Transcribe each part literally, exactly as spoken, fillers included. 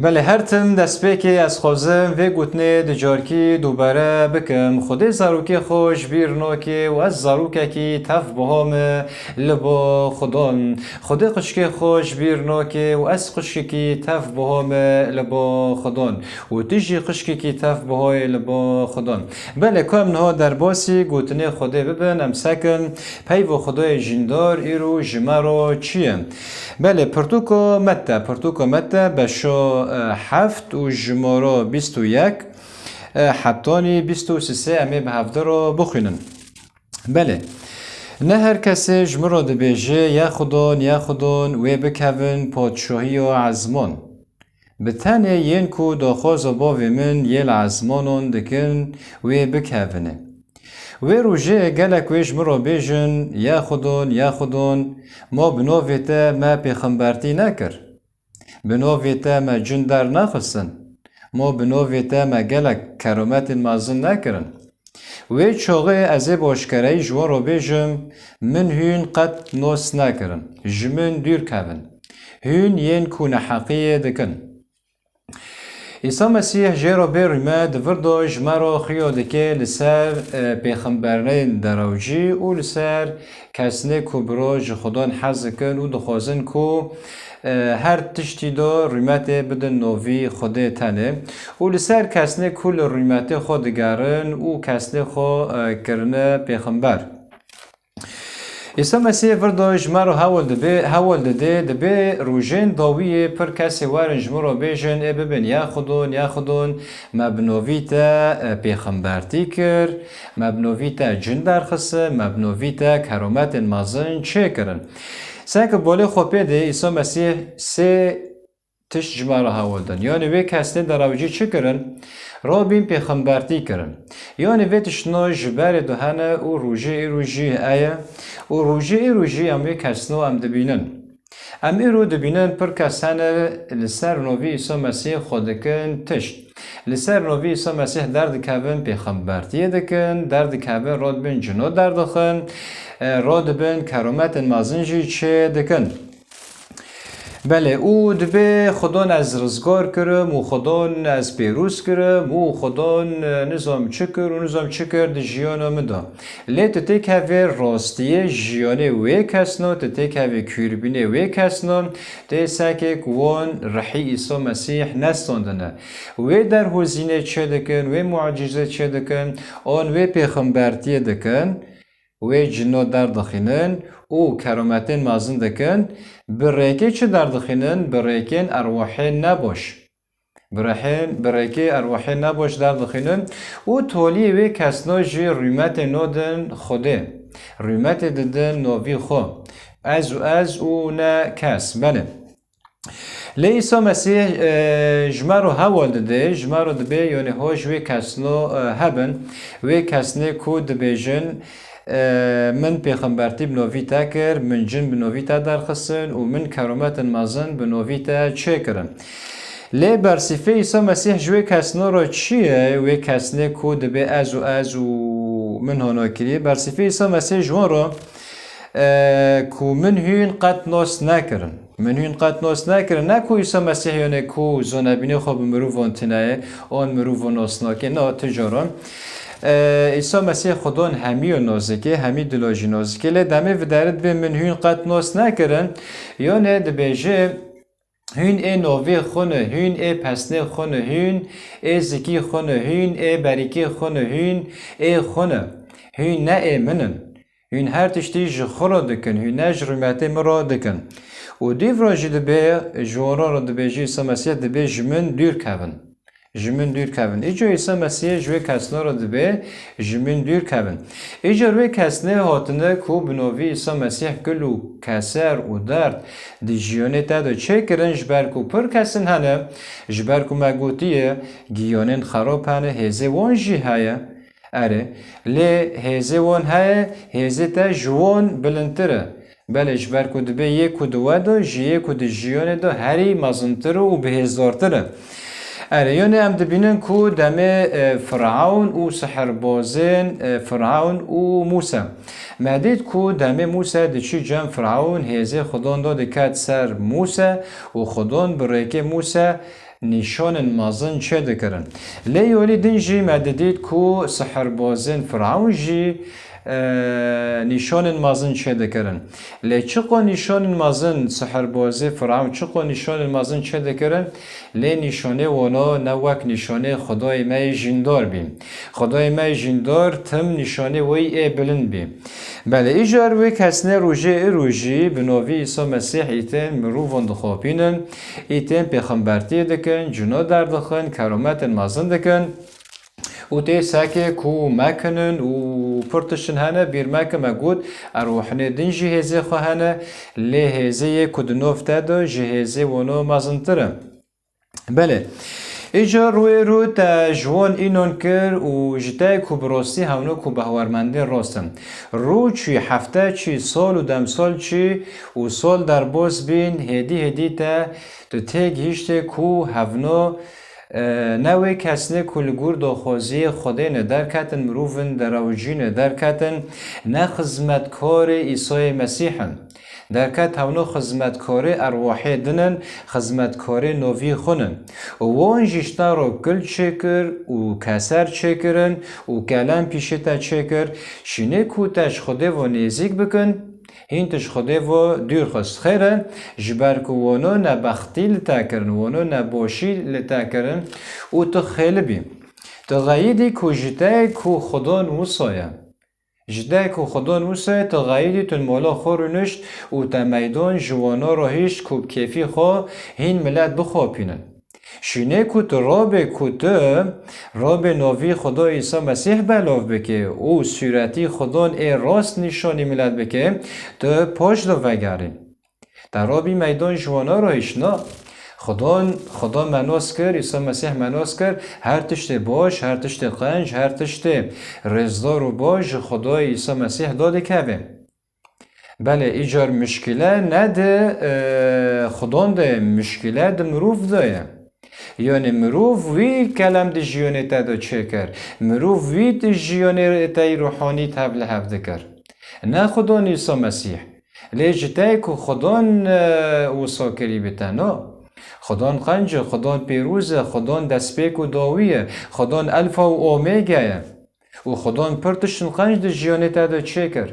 Belê, her tim destpêkê ez xwazim vê gotinê di carkî dubare bikim. Xwedê zarokê xwe ji bîr nake û ez zarokekî tev buha me li ba Xudan. Xwedê qişkê xwe ji bîr nake û ez qişkekî tev buha me li ba Xudan. Û tu jî qişkekî tev buhayê li ba Xudan. Belê, ku em niha derbasî gotinê Xwedê bibin, em sekin peyva Xwedayê jîndar îro ji me re çi ye? Belê, pirtûka Mete, pirtûka Mete beşa, e, heft û jimara bîst û yek, e, hetanî bîst û sê em ê bi hevdi re bixwînin. Belê. Ne her kesê ji min re dibêje, ya Xudon, ya Xudon, wê bikevin padşahiya ezman. Bi tenê yên ku daxwaza bavê min yê li ezmanan dikin, wê bikevine. Wê rojê gelek wê ji min re bêjin, ya Xudon, ya Xudon, ma bi navê te me pêxembertî nekir? Bi navê te me cin dernexistin? Ma bi navê te me gelek kerometên mezin nekirin? Wê çaxê ez ê bi aşkereyî ji wan re bêjim, min hûn qet nas nekirin, ji min dûr kevin. Hûn yên ku neheqiyê dikin. Îsa Mesîh jê re bê rûmet di vir de ji me re xuya dike li ser, e, pêxemberên derawcî û li ser kesnê ku biro ji Xudan hez dikin û dixwazin ku, e, her tiştî de rûmetê bidin novî Xwedê tenê û li ser kesnê ku li rûmetê xwe digerin û kesnê xwe, e, kirine pêxember. Îsa Mesîh vir de ji me re hewl dibe, hewl dide, dibe rojên dawiyê pir kesê werin ji min re bêjin, ê bibin, ya Xudon, ya Xudon, me bi novî te, e, pêxembertî kir, me bi novî te cin derxistin, me bi novî te kerometên mezin çêkirin. Seke bolê xwe pê de Îsa Mesîh sê tişt ji me re hewl din. Yanî wê kesnê derawcî çi kirin? Rabîn pêxembertî kirin. Yanî vê tiştno ji berê de hene û rojê îro jî heye û rojê îro jî em wê kesno em dibînin. Em îro dibînin pir kes hene li ser novî Îsa Mesîh xwe dikin tişt. Li ser novî Îsa Mesîh derdikevin pêxembertiyê dikin, derdikevin radibin cino derdixin, e, radibin kerometên mezin jî çê dikin. Belê, û dibê Xudon ez rizgar kirim û Xudon ez pêrûz kirim û Xudon, e, nizam çi kir û nizam çi kir di jiyana min de. Lê tu têkevê rastiyê jiyanê wê kesno, tu têkevê kûrbînê wê kesno, tê sekê ku wan rihî Îsa Mesîh nestandine. Wê derhozînê çê dikin, wê mucîze çê dikin, an wê pêxembertiyê dikin. Wê cino derdixînin û kerometên mezin dikin, bi rêkê çi derdixînin? Bi rêkên erwahên nebaş. Bi rehên, bi rêkê erwahên nebaş derdixînin û toliyê wê kesno jî rûmetê nodin Xwedê. Rûmetê didin novî xwe. Ez û ez û ne kes. Belê. Lê Îsa Mesîh, e, ji me re hewl dide, ji me re dibê, yanî ho ji wê kesno, e, hebin, wê kesnê ku dibêjin, e, min pêxembertî bi novî te kir, min cin bi novî te derxistin û min kerometên mezin bi novî te çêkirin. Lê bersîfê Îsa Mesîh ji wê kesno re çi ye? Wê kesnê ku dibê ez û ez û min hona kiriye. Bersîfê Îsa Mesîh ji wan re, e, ku min hûn qet nas nekirin. Min hûn qet nas nekirin. Ne ku Îsa Mesîh yone ku zonebînê xwe bi mirovan tine ye, an mirovan nas nake. Na, tu caran. E, Îsa Mesîh Xudan hemî yo nas dike, hemî dilo jî nas dike. Lê demê viderit bê min hûn qet nas nekirin. Yone dibêje, hûn ê novê xwe ne, hûn ê pesnê xwe ne, hûn ê zikî xwe ne, hûn ê berîkê xwe ne, hûn ê xwe ne. Hûn ne ê min in. Hûn her tiştî ji xwe re dikin, hûn ne ji rûmetê min re dikin. Û dîv re jî dibê, ji wan re dibêje Îsa Mesîh, dibê ji min dûr kevin. Ji min dûr kevin. Îco Îsa Mesîh ji wê kesno re dibê, ji min dûr kevin. Îcar wê kesnê hatine ku bi novî Îsa Mesîh kul û keser û derd di jiyonê te de çêkirin, ji ber ku pir kesin hene, ji ber ku me gotiye, giyanên xerab hene, hêzê wan jî heye. Erê, lê hêzê wan heye, hêzê te ji wan bilindtir e. Belê, ji ber ku dibê yê ku di we de, ji yê ku di jiyonê de herî mezintir û bihêzdartir e. Erê, yonê em dibînin ku demê, e, Firewn û sihirbazên, e, Firewn û Mûse. Me dît ku demê Mûse diçî cem Firewn, hêzê Xwedon do diket ser Mûse û Xwedon bi rêkê Mûse nîşanên mezin çêdikirin. Lê yolî din jî me didît ku sihirbazên Firewn jî, e, nîşanên mezin çêdikirin. Lê çiqo nîşanên mezin sihirbazê Firewn çiqo nîşanên mezin çêdikirin, lê nîşanê wano ne wek nîşanê Xwedayê me yê jîndar bî. Xwedayê me yê jîndar tim nîşanê wê yê bilind bî. Belê, îcar wê kesnê rojê îro jî bi novî Îsa Mesîh îtên mirovan dixapînin, îtên pêxembertiyê dikin, cino derdixin, kerometên mezin dikin. Û tê sekê ku mekinin û pir tiştin hene, bîr meke me got, erwahanê din jî hêzê xwe hene, lê hêzê yê ku di nov te de ji hêzê wano mezintir e. Belê. Îcar rûyê rû te ji wan înon kir û ji te ku bi rostî hewno ku behwermendên rast in. Rû çû, hefte çû, sal û demsal çû û sal derbas bîn, hêdî hêdî te tu têgihîştê ku hevno, e, ne wê kesnê ku li gor daxwaziyê Xwedê ne derketin, mirovin derawicî ne derketin, ne xizmetkarê Îsayê Mesîh in. Derket hewno xizmetkarê erwahê din in, xizmetkarê novî xwe in. Û wan jî ji te re kul çêkir û keser çêkirin û kelem pîşê te çêkir. Şînê ku te ji Xwedê ve nêzîk bikin, hîn tu ji Xwedê ve dûr xist. Xêr e, ji ber ku wano nebextî li te kirin, wano neboşî li te kirin û tu xêli bî. Tu xeyidî ku ji te ku Xwedon wisa ye. Ji te ku Xwedon wisa ye, tu xeyidî tu li mala xwe rûnişt û te meydan ji wana re hişt ku bi kêfî xwe hîn milet bixapînin. Şînê ku tu rabê ku tu rabê novî Xweda Îsa Mesîh belav bike û sûretî Xwedon ê rast nîşanî milet bike, tu paş de vegerî. Te rabî meydan ji wana re hişt na. Xwedon, Xweda me nas kir, Îsa Mesîh me nas kir, her tiştê baş, her tiştê qenc, her tiştê rêzdar û baş ji Xwedayê Îsa Mesîh de dikeve. Belê, îcar mişkîle ne di, e, Xwedon de ye, mişkîle di mirov de ye. Yanî mirov wî kelem di jiyonê te de çêkir. Mirov wî di jiyonê te yî ruhanî tev li hev dikir. Ne Xwedon Îsa Mesîh. Lê ji te ku Xwedon, e, wisa kirî bi te, no. Xwedon qenc e, Xwedon pêroz e, Xwedon destpêk û dawî ye, Xwedon Elfa û Omega ye. Û Xwedon pir tiştin qenc di jiyonê te de çêkir.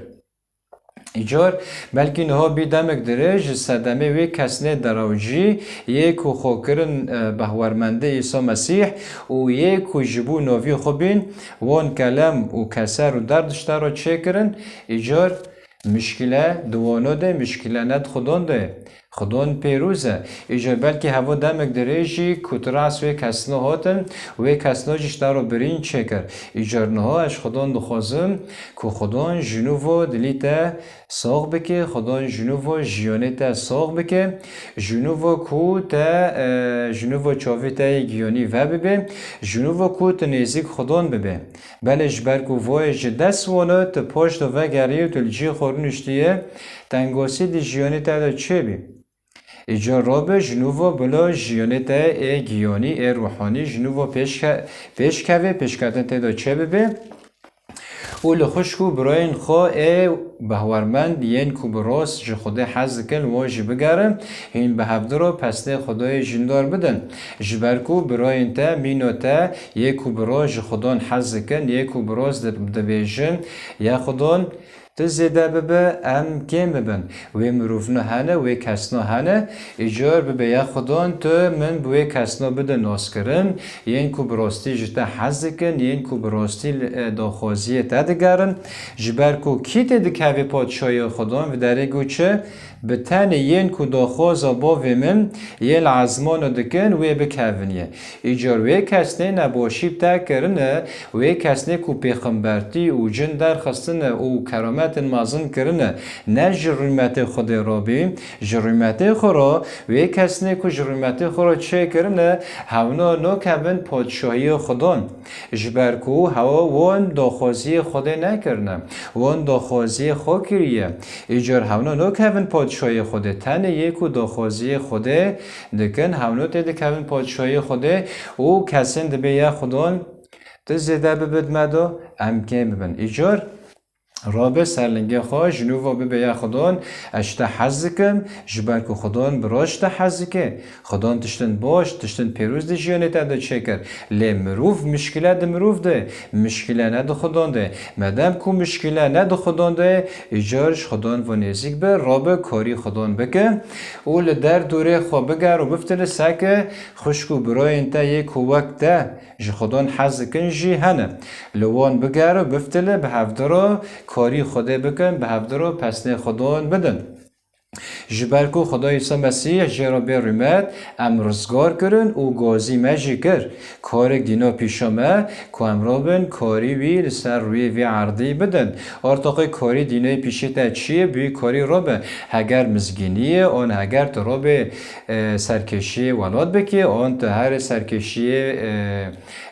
Îcar, belkî niha bî demek dirêj ji sedemê wê kesnê derawicî yê ku xwe kirin, e, behwermendê Îsa Mesîh û yê ku ji bo novî xwe bîn, wan kelem û keser û derd ji te re çêkirin, îcar mişkîle di wano de, mişkîle ne di Xwedon de. Xwedon pêroz e. Îcar belkî heva demek dirêj jî ku tu rast wê kesno hatin, wê kesno jî ji te re birîn çêkir. Îcar niha ez ji Xwedon dixwazim ku Xwedon ji nû ve dilî te sax bike, Xwedon ji nû ve jiyonê te sax bike, ji nû ve ku te, e, ji nû ve çavê te yê giyonî vebibe, ji nû ve ku tu nêzîk Xwedon bibe. Belê ji ber ku voyê ji dest wano tu paş de vegerî û tu li cî xwe rûniştiye, tengosî di jiyonê te de çêbî. Îcar rabe ji nû ve bila jiyonê te ê giyonî, ê ruhanî ji nû ve pêşke-, pêşkeve, pêşketin tê de çêbibe. Û li xwişk û birayên xwe ê behwermend yên ku bi rast ji Xwedê hez dikin, wan jî bigerin, hîn bi hevdi re pesnê Xwedayê jîndar bidin. Ji ber ku birayên te, mîno te, yê ku bi rast ji Xwedon hez dikin, yê ku bi rast di-, dibêjin, ya Xwedon, tu zêde bibe, em kêm bibin. Wê mirovno hene, wê kesno hene, îcar bibe ya Xwedon, tu min bi wê kesno bide naskirin, yên ku bi rastî ji te hez dikin, yên ku bi rastî, e, daxwaziyê te digerin. Ji ber ku kî tê dikeve padşahiya Xwedon, vê derê got çi? Bi tenê yên ku daxwaza bavê min yê li ezmana dikin, wê bikevin yê. Îcar wê kesnê neboşî bi te kirine, wê kesnê ku pêxembertî û cin derxistine û kerometên mezin kirine, ne ji rûmetê Xwedê re bî, ji rûmetê xwe re, wê kesnê ku ji rûmetê xwe re çêkirine, hewna nakevin padşahiya Xwedon. Ji ber ku hewa wan daxwaziyê Xwedê nekirine, wan daxwaziyê xwe kiriye. Îcar hewna nakevin padşahiya Xwedê, tenê yê ku daxwaziyê Xwedê dikin, hewna tê dikevin padşahiya Xwedê û kesên dibê ya Xwedon, tu zêde bibit me do, em kêm bibin. Îcar Rabe ser lingê xwe, ji nû ve bibe ya Xwedon, ez ji te hez dikim, ji ber ku Xwedon bi roj ji te hez dike. Xwedon tiştin baş, tiştin pêroz di jiyanê te de çêkir. Lê mirov mişkile di mirov de, mişkile ne di Xwedon de. Medem ku mişkile ne di Xwedon de, îcar ji Xwedon ve nêzîk be, rabe karî Xwedon bike û li derdorê xwe bigere û bifitile seke xwişk û birayên te yê ku wek te ji Xwedon hez dikin jî hene. Li wan bigere û bifitile bi hevdira karî Xwedê bikin, bi hevdira pesnê Xwedon bidin. Ji ber ku Xuda Îsa Mesîh jê re bê rûmet, em rizgar kirin û gazî me jî kir. Karek dîna pîşa me ku em rabin karî wî li ser rûyê vê erdî bidin. Artoqê karî dînayê pîşê te çi ye? Bi wî karî rabe. Heger mizgînî ye, an heger tu rabê, e, serkêşiyê welat bikê, an tu herê serkêşiyê, e,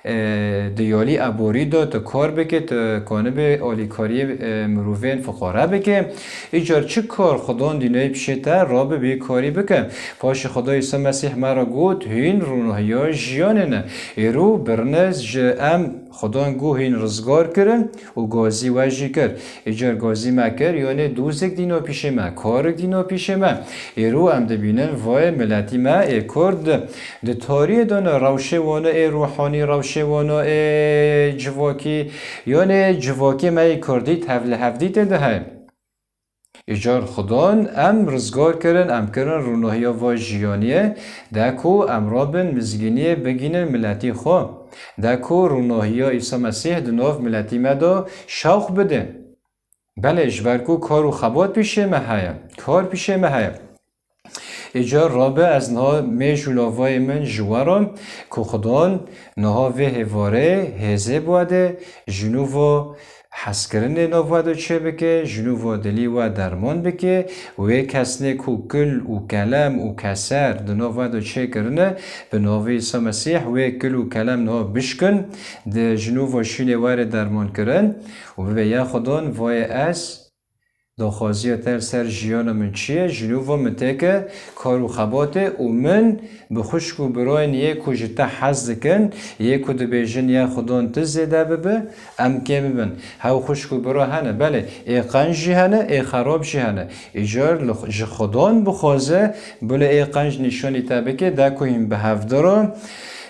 e, di yalî eborî de tu kar bikê, tu kanibê alîkariyê, e, mirovên fiqare bikê. Îcar çi kar Xudan dînayê pişê te rabe bê karî bike. Paşê Xuda Îsa Mesîh me re got, hîn rûnahiya jiyanê ne. Êro birine ji em Xudan got hîn rizgar kirin û gazî we jî kir. Îcar gazî me kir, yanê dozek dîna pişê me, karek dîna pişê me. Êro em dibînin vayê miletî me ê Kurd di tariyê de ne rewşê wane ê ruhanî, rewşê wane ê civakî, yanê civakê me yê Kurdî tev li hevdî tê de heye. Îcar Xudan em rizgar kirin, em kirin rûnahiya va jiyaniyê, de ku em rabin mizgîniyê bigînin miletî xwe, de ku rûnahiya Îsa Mesîh di nav miletî me de şewq bide. Belê, ji ber ku kar û xebat pîşê me heye, kar pîşê me heye. Îcar rabe ez niha mêj û lavayê min ji we re ku Xudan niha vê hêvarê hêzê bi we de, ji nû ve hezkirinê nav we de çêbike, ji nû ve dilî we derman bike, wê kesnê ku kil û kelem û keser di nav we de çêkirine, bi navê Îsa Mesîh wê kil û kelem niha bişkin, di ji nû ve şînê were derman kirin û bibe ya Xudan vayê ez, daxwaziya te li ser jiyana min çi ye? Ji nû ve min têke kar û xebatê û min bi xwişk û birayên yê ku ji te hez dikin, yê ku dibêjin ya Xudan tu zêde bibe, em kêm bibin. Hew xwişk û bira hene, belê, ê qenc jî hene, ê xerab jî hene. Îcar li xu-, ji Xudan bixwaze, bila ê qenc nîşanî te bike, de ku hîn bi hevdira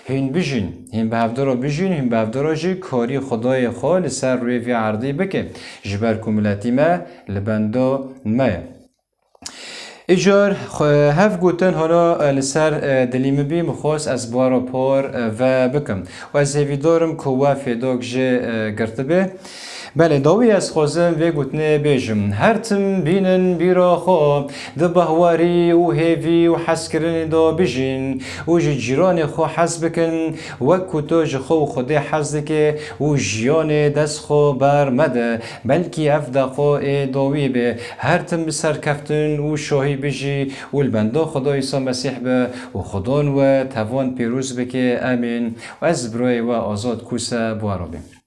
hîn bijîn. Hîn bi hevdira bijîn, hîn bi hevdira jî karî Xwedayê xwe li ser rûyê vê erdî bike. Ji ber ku miletî me li benda me ye. Îcar xwe hev gotin hana, e, li ser, e, dilî min bî, min xwest ez bi we re par, e, ve bikim. Û ez hêvîdar im ku we fêdok jê, e, girtibe. Belê, dawî ez xwazim vê gotinê bêjim. Her tim bînin bîra xwe, di bahwarî û hêvî û hezkirinê de bijîn û ji cîranê xwe hez bikin, wek ku tu ji xwe û Xwedê hez dike û jiyanê dest xwe ber mede. Belkî ev deqa ê dawî be. Her tim bi serkeftin û şahî bijî û li benda Xuda Îsa Mesîh be û Xudan we tevan pîroz bike. Emîn. Û ez birayê we Azad Kûse bi we re bim.